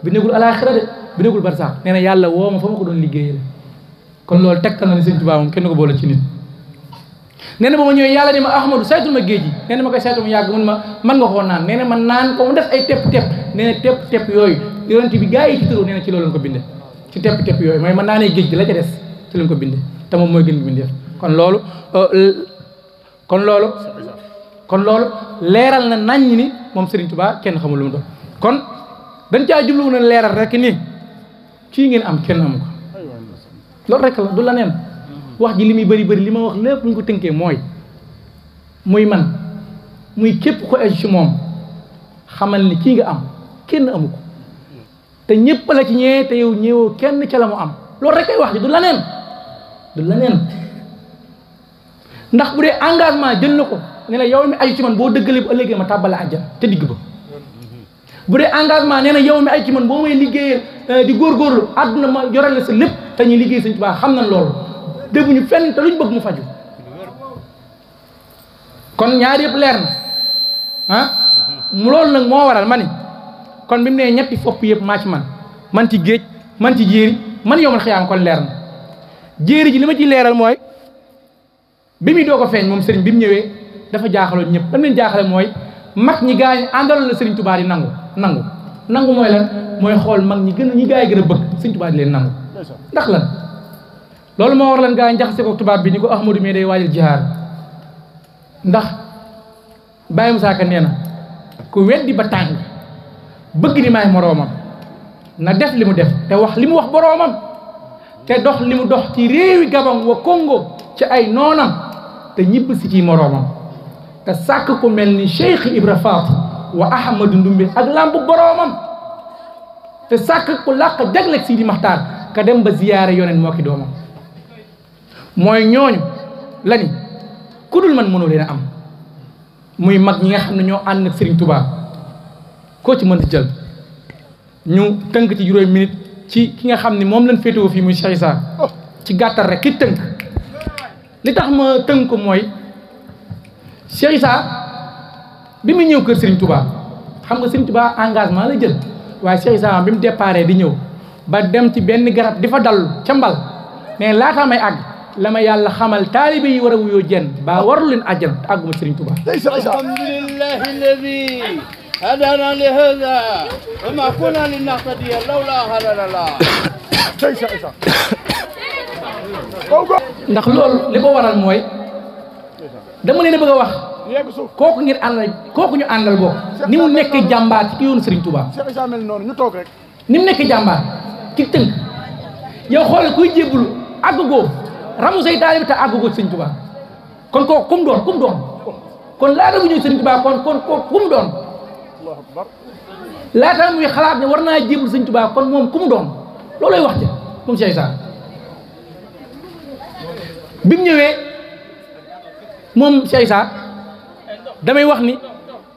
bindagul alaaxira de bindagul barsaax nee na yàlla woo ma fa ma ko doon liggéeyale kon loolu tegtal na ne Sëriñ Tuubaa moom kenn ko boole ci nit nee na ba ma ñëwee yàlla ne ma Ahmadou saytul ma géej gi nee na ma koy saytu mu yàgg mun ma mën nga koo naan nee na ma naan ko mu def ay tepp-tepp nee na tepp-tepp yooyu yonent bi gaa yi ci tëru nee na ci loolu lañ ko binde ci tepp-tepp yooyu mooy man naanee géej gi la ca des ci lañ ko binde te moom mooy gën gi bindee kon loolu leeral na naññ ni moom Serigne Touba kenn xamul lu mu doon kon dañ caa jublu na leeral rek ni kii ngeen am kenn amu ko loolu rek la du la neen wax ji li muy bëri li ma wax lépp bu ñu ko tënkee mooy muy man muy képp ko aju ci moom xamal ni kii nga am kenn amu ko te ñëpp la ci ñee te yow ñëwoo kenn ca la mu am loolu rek ay wax ji du la neen ndax bu dee engagement jël na ko ne la yow mi aju ci man boo dëggalee bu ëllëgee ma tàbbale àjjana te digg ba bu dee engagement nee na yow mi aju ci man boo may liggéeyal di góorgóorlu àdduna ma yoral la sa lépp te ñuy liggéey Sëñ Tuubaa xam nañ loolu dégguñu fenn te luñ bëgg mu faju kon ñaar yëpp leer na loolu nag moo waral ma ni kon bi mu nee ñetti fopp yëpp maa ci man ci géej man ci jéeri man yow man xiyaam kon leer na jéeri ji li ma ciy leeral mooy bi muy doo ko feeñ moom sëriñ bi mu ñëwee dafa jaaxaloon ñëpp lan leen jaaxale mooy mag ñi gaa yi àndaloon la Sëriñ Tuubaa di nangu mooy lan mooy xool mag ñi gaa yi gën a bëgg Sëriñ Tuubaa di leen nangu ndax lan loolu moo war lan gaa yi njaxase ko tubaab bi ni ko Ahmadou mi day waajal jihaar ndax Baye Moussa Ka nee na ku weddi ba tàng bëgg ni maay moroomam na def li mu def te wax li mu wax boroomam te dox li mu dox ci réewi Gabon wa Congo ci ay noonam te ñibb si ci moroomam te sàkk ko mel ni Cheikh Ibra Faat wa Ahmadou Ndumbe ak lambu boroomam te sàkk ko làq jagleeg Sidi Maxtaar ka dem ba ziyaare yoneen moo ki doomam mooy ñooñu la ni ku dul man mënoo leen a am muy mag ñi nga xam ne ñoo ànd ak Serigne Touba koo ci mën di jël ñu tënk ci juróomi minute ci ki nga xam ne moom lañ féetewoo fii muy Cheikh Issa ci gàttal rek ki tënk li tax ma tënk ko mooy Cheikh Issa bi mu ñëw kër Serigne Touba xam nga Serigne Touba engagement la jël waaye Cheikh Issa bi mu déparé di ñëw ba dem ci benn garab di fa dallu ca mbal mais laataa may àgg la ma yàlla xamal taalibe yi war a wuyoo jenn ba warul leen àjjana te àgguma Serigne Touba. alhamdulillahi alladi hadana li hada wa ma kunna linahtadiya lawla hadana Allah. ndax loolu li ko waral mooy dama leen a bëgg a wax kooku ngir àndal kooku ñu àndal bokk ni mu nekk jàmbaar ci ki yoonu Serigne Touba. ni mu nekk jàmbaar ci tënk yow xoolal kuy jébbalu àggugoo ramu say taalibe te àggugoo ci Serigne Touba kon kooku kum doon kon laata bu ñëw Serigne Touba kon kooku kum doon laata muy xalaat ne war naa jébbalu Serigne Touba kon moom kum doon loolooy wax ja moom Cheikh Issa bi mu ñëwee moom Cheikh Issa damay wax ni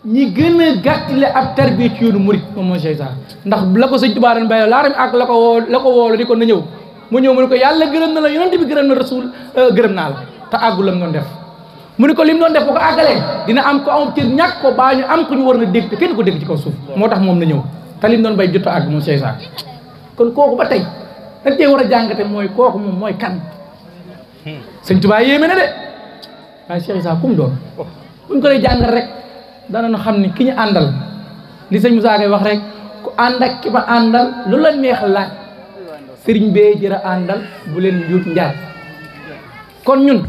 ñi gën a gàttale ab tarbiya ci yoonu murit moom mooy Cheikh Issa ndax la ko Sëñ Tuubaa doon bàyyi laata mi ak la ko woolu di ko na ñëw mu ñëw mu ne ko yàlla gërëm na la yonent bi gërëm na rasul gërëm naa la te àggul la mu doon def mu ne ko li mu doon def bu ko àggalee dina am ko am cër ñàkk ko baa ñu am ko ñu war na dégg te kenn ko dégg ci kaw suuf moo tax moom na ñëw te li mu doon bay jot a àgg moom Cheikh Issa kon kooku ba tey dañ cee war a jàngate mooy kooku moom mooy kan Sëñ Tuubaa yéeme na de waaye Cheikh Issa kum doon buñ ko lay jàngal rek danañu xam ni ki ñu àndal li sëñ Moussa Gueye wax rek ku ànd ak ki ma àndal lu la neex laaj sëriñ bee jëra àndal bu leen njuut njaaj kon ñun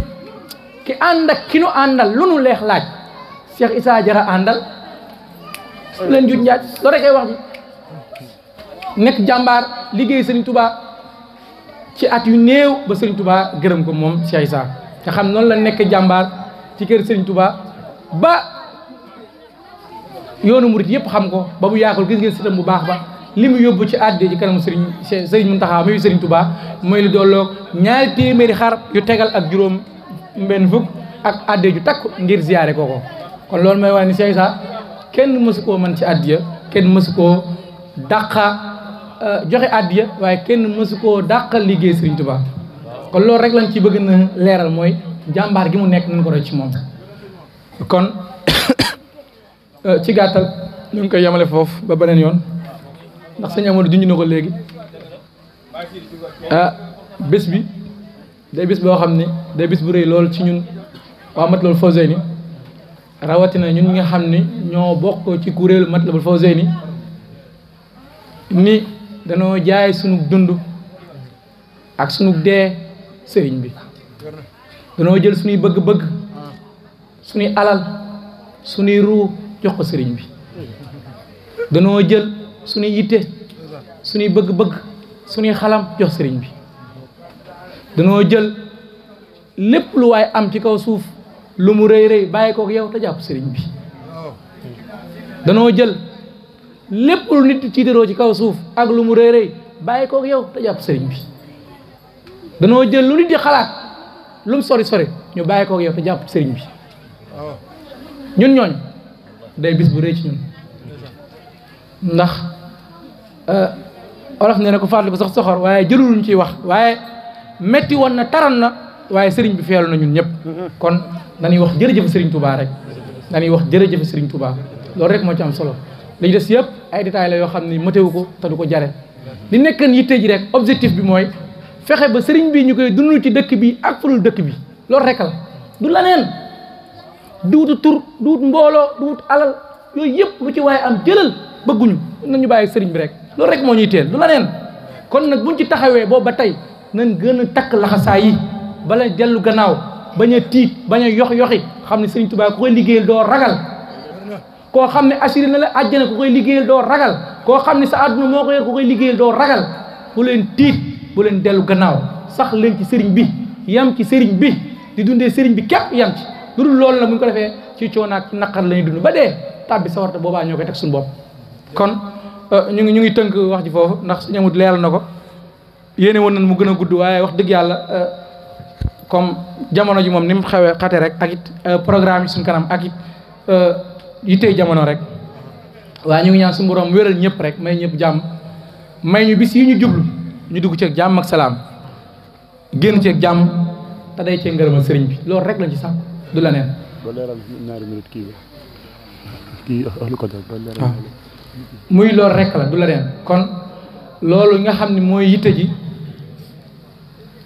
ki ànd ak ki nu àndal lu nu leex laaj Cheikh Issa jëra àndal bu leen njuut njaaj loolu rek ay wax ji nekk jàmbaar liggéey sëriñ Touba ci at yu néew ba Serigne Touba gërëm ko moom Cheikh Issa nga xam noonu la nekk jàmbaar ci kër Serigne Touba ba yoonu murit yëpp xam ko ba bu yaakul gis ngeen sitam bu baax ba li mu yóbbu ci àddee ci kanamu Serigne Mountakha muy Serigne Touba mooy lu dolloog 2 téeméeri xar yu tegal ak juróom benn fukk ak àddee ju takk ngir ziyaare kooko kon loolu mooy wax ni Cheikh Issa kenn mësu koo mën ci àddiya kenn mësu koo dàqa joxe àddiya waaye kenn mësu koo dàqal liggéey Serigne Touba kon loolu rek lañ ci bëgg na leeral mooy jàmbaar gi mu nekk nañ ko roy ci moom kon ci gàttal ñu ngi koy yemale foofu ba beneen yoon ndax sëñ Amadou junj na ko léegi bés bi day bis boo xam ne day bis bu rëy lool ci ñun waa Matlabul Fawzayni rawatina ñun ñi nga xam ni ñoo bokk ci kuréelu Matlabul Fawzayni ni danoo jaay sunu dund ak sunu dee sëriñ bi danoo jël suñuy bëgg-bëgg suñuy alal suñuy ruu jox ko sëriñ bi danoo jël suñuy yitte suñuy bëgg-bëgg suñuy xalam jox sëriñ bi danoo jël lépp lu waay am ci kaw suuf lu mu rëy rëy bàyyi kook yow te jàpp sëriñ bi danoo jël lépp lu nit tiitaroo ci kaw suuf ak lu mu rëy rëy bàyyi kook yow te jàpp sëriñ bi danoo jël lu nit di xalaat lu mu sori sori ñu bàyyi kook yow te jàpp sëriñ bi ñun ñooñ day bis bu rëy ci ñun ndax olof nee na ko fàttali ko sax soxor waaye jëlul ñu ciy wax waaye metti woon na taran na waaye sëriñ bi feelu na ñun ñëpp kon dañuy wax jërëjëf sëriñ Touba rek dañuy wax jërëjëf sëriñ Touba loolu rek moo ci am solo li des yëpp ay détails la yoo xam ne matewu ko te du ko jare li nekkan yitte ji rek objectif bi mooy fexe ba sëriñ bi ñu koy dund ci dëkk bi ak fulul dëkk bi loolu rek la du laneen duutu tur duut mbooloo duut alal yooyu yëpp lu ci waaye am jëlal bëgguñu nañu bàyyi sëriñ bi rek loolu rek moo ñuy teel du laneen kon nag buñ ci taxawee boobu ba tey nañ gën a takk laxasaay yi bala dellu gannaaw bañ a tiit bañ a yoxi xam ne sëriñ Tuubaa ku koy liggéeyal doo ragal koo xam ne assuré na la àjjana ku koy liggéeyal doo ragal koo xam ne sa àdduna moo ko yor ku koy liggéeyal doo ragal bu leen tiit bu leen dellu gannaaw sax leen ci sëriñ bi yam ci sëriñ bi di dundee sëriñ bi képp yam ci lu dul loolu nag bu ñu ko defee ci coonaak ci naqar la ñuy dund ba dee tàbbi sawarta boobaa ñoo koy teg suñu bopp kon ñu ngi tënk wax ji foofu ndax suñu amut leeral na ko yéene woon nañ mu gën a gudd waaye wax dëgg yàlla comme jamono ji moom ni mu xewee xate rek ak it programme yi suñu kanam ak it yittey jamono rek waaye ñu ngi ñaan suñu borom wéral ñëpp rek may ñëpp jàmm may ñu bis yi ñu jublu ñu dugg ceeg jàmm ak salaam génn ceeg jàmm te day cee ngërëmal sëriñ bi loolu rek lañ ci sàkk du la neen muy loolu rek la du la neen kon loolu nga xam ne mooy yitte ji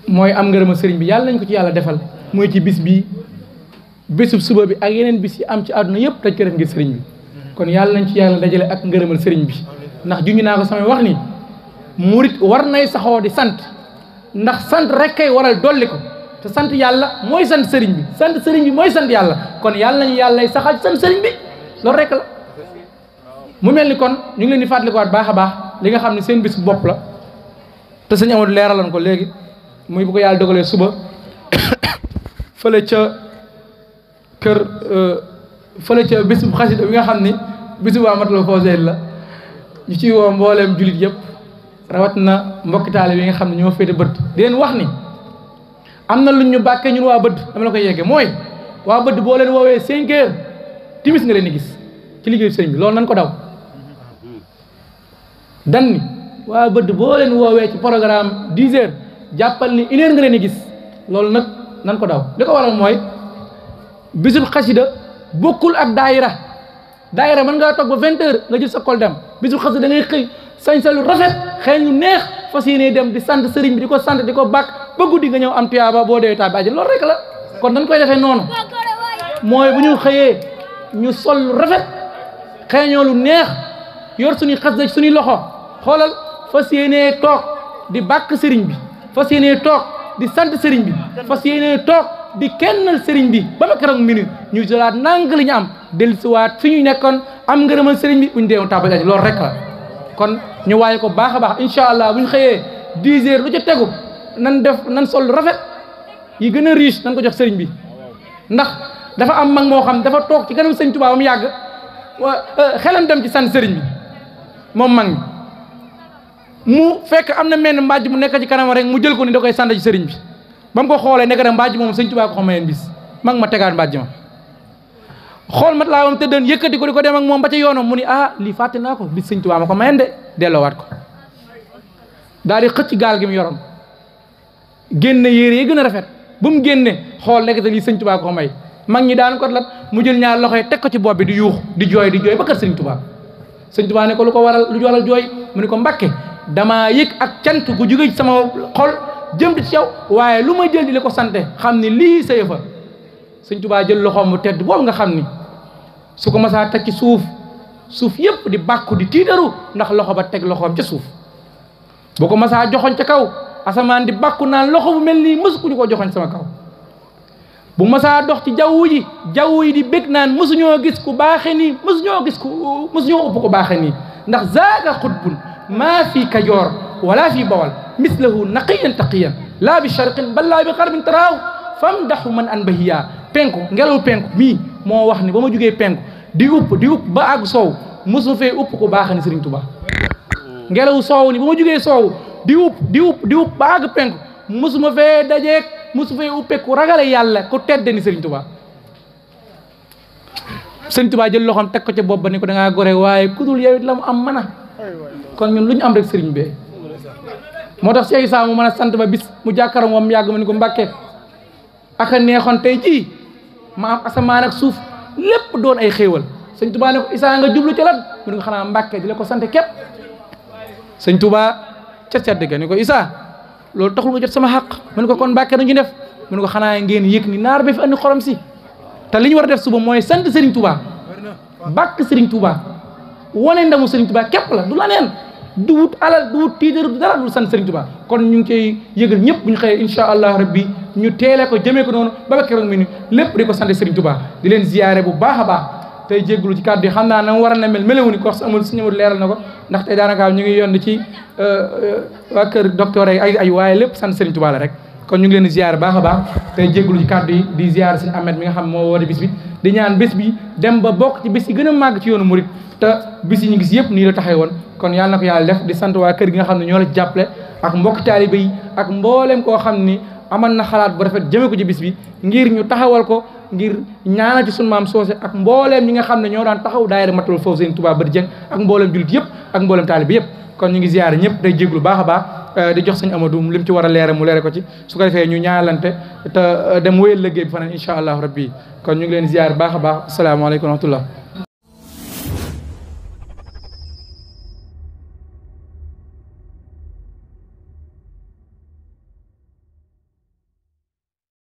mooy am ngërëmal sëriñ bi yàlla nañ ko ci yàlla defal mooy ci bis bii bésub suba bi ak yeneen bis yi am ci àdduna yëpp dañ ko def ngir sëriñ bi kon yàlla nañ ci yàlla dajale ak ngërëmal sëriñ bi ndax juñu naa ko samay wax ni murit war nay saxoo di sant ndax sant rek kay waral dolli ko te sant yàlla mooy sant sëriñ bi sant sëriñ bi mooy sant yàlla kon yàlla nañu yàlla saxal sant sëriñ bi loolu rek la mu mel ni kon ñu ngi leen di fàttalikuwaat baax a baax li nga xam ne seen bis bopp la te sëñ Amadou leeraloon ko léegi muy bu ko yàlla dogalee suba fële ca kër fële ca bis bu xasida bi nga xam ni bisu waa Matlabul Fawzayni la ñu ciy woo mbooleem julit yëpp rawat na mbokki taale yi nga xam ne ñoo féete bët di leen wax ni am na lu ñu bàkkee ñun waa bët dama la koy yeggee mooy waa bët boo leen woowee 5 heures timis nga leen di gis ci liggéeyu sëriñ bi loolu nan ko daw dan ni waa bët boo leen woowee ci programme 10 heures jàppal ni 1 heure nga leen di gis loolu nag nan ko daw li ko waral mooy bisub xasida bokkul ak daayira mën ngaa toog ba 20 heures nga jël sa kol dem bisub xasida da ngay xëy sañ sa lu rafet xëy ñu neex fas yéene dem di sant sëriñ bi di ko sant di ko bàkk ba guddi nga ñëw am tuyaaba boo dee tàbbi àjjana loolu rek la kon dañ koy defee noonu mooy bu ñu xëyee ñu sol lu rafet xeeñoo lu neex yor suñuy xasida suñuy loxo xoolal fas yéene toog di bàkk sëriñ bi fas yéene toog di sant sëriñ bi fas yéene toog di kennal sëriñ bi ba ma keroog minute ñu jëlaat nang li ñu am dellusiwaat fi ñu nekkoon am ngërëmal sëriñ bi bu ñu deewoon tàbbi àjjana loolu rek la kon ñu waaye ko baax a baax incha allah bu ñu xëyee 10 heures lu ca tegu nan sol lu rafet yi gën a riche nan ko jox sëriñ bi ndax dafa am mag moo xam dafa toog ci kanam sëriñ Tuubaa mu yàgg xelam dem ci sant sëriñ bi moom mag mi mu fekk am na menn mbàjj mu nekk ci kanam rek mu jël ko ni da koy sant ci sëriñ bi ba mu ko xoolee nekk na mbàjj moom sëriñ Tuubaa ko xamayeen bis mag ma tegaat mbàjj ma xool mat laa moom tëddën yëkkati ko di ko dem ak moom ba ca yoonam mu ni lii fàtte naa ko bis sëriñ Tuubaa ma ko mayen de delloowaat ko daal di xëcc gaal gi mu yoroon génne yére yi gën a rafet bu mu génne xool nekk te lii sëriñ Tuubaa ko may mag ñi daan ko lat mu jël ñaar loxo yi teg ko ci bopp bi di yuux di jooy ba kër sëriñ Tuubaa sëriñ Tuubaa ne ko lu waral jooy mu ne ko Mbàkke damaa yëg ak cant gu jóge ci sama xol jëm ci yow waaye lu ma jël di la ko sante xam ni lii sa yëfa sëñ Tuubaa jël loxoom bu tedd boobu nga xam ni su ko masaa teg ci suuf yëpp di bàkku di tiitaru ndax loxo ba teg loxoom ca suuf boo ko masaa joxoñ ca kaw asamaan di bàkku naan loxo bu mel nii mësu ku ñu ko joxoñ sama kaw bu masaa dox ci jaww yi di bég naan mësuñoo gis ku baaxe nii mësuñoo upp ku baaxe nii ndax zaaga xutbun maa fi kajoor wala fi bawal mislahu naqiyan taqiyan laa bi sharqin bal laa bi xarbin taraaw fam daxu man an bahiya penku ngelaw penku mii moo wax ni ba ma jógee penku di upp ba àgg soow mësu fee upp ku baaxe ni Serigne Touba ngelaw soow ni ba ma jógee soow di upp ba àgg penku mësuma fee dajeeg mësu fee uppe ku ragale yàlla ku tedde ni Serigne Touba Serigne Touba jël loxoom teg ko ca bopp ba ni ko da ngaa gore waaye kudul yow it la mu am mana kon ñun lu ñu am rek Serigne bee moo tax Cheikh Issa mu mën a sant ba bis mu jàkkaaroo moom yàgg ma ni ko Mbàkke aka neexoon tey jii ma am asamaan ak suuf lépp doon ay xéewal Serigne Touba ne ko Issa nga jublu ca lan mu ne ko xanaa Mbàkke di la ko sant képp Serigne Touba ca sedd ga ni ko Issa loolu taxul nga jot sama xaq mu ne ko kon Mbàkke nañu def mu ne ko xanaa ngeen yëg ni naar ba fi andi xorom si te li ñu war a def suba mooy sant Serigne Touba bàkk Serigne Touba wane ndamu Serigne Touba képp la du la neen du wut alal du wut tiitar du dara du sant Serigne Touba kon ñu ngi koy yëgal ñëpp bu ñu xëyee incha allah rabbi ñu teele ko jëmee ko noonu ba keroog mi ni lépp di ko sant Serigne Touba di leen ziyaare bu baax a baax tey jégglu ci kàddu yi xam naa na war a na melewu ni ko wax amul suñu leeral na ko ndax tey daanaka ñu ngi yond ci waa kër docteur ay waaye lépp sant Serigne Touba la rek kon ñu ngi leen di ziyaare baax a baax tey jégglu ci kàddu yi di ziyaare Serigne Ahmed mi nga xam moo woote bis bi di ñaan bés bi dem ba bokk ci bés yi gën a màgg ci yoonu murit te bis yi ñu gis yëpp nii la taxee woon kon yàlla na ko yàlla def di sant waa kër gi nga xam ne ñoo la jàppale ak mbokk taalibe yi ak mbooleem koo xam ni aman na xalaat bu rafet jëme ko ci bis bi ngir ñu taxawal ko ngir ñaanal ci sunu maam soose ak mbooleem ñi nga xam ne ñoo daan taxaw daayira Matlabul Fawzayni Touba Bët Dieng ak mbooleem jullit yëpp ak mbooleem taalibe yëpp kon ñu ngi ziyaare ñëpp day jéglu baax a baax di jox sëñ Amadou lim ci war a leere mu leere ko ci su ko defee ñu ñaanalante te dem wéyal liggéey bi faneen incha allahu rabbi kon ñu ngi leen ziyaare baax a baax asalaamaaleykum wa rahmatullah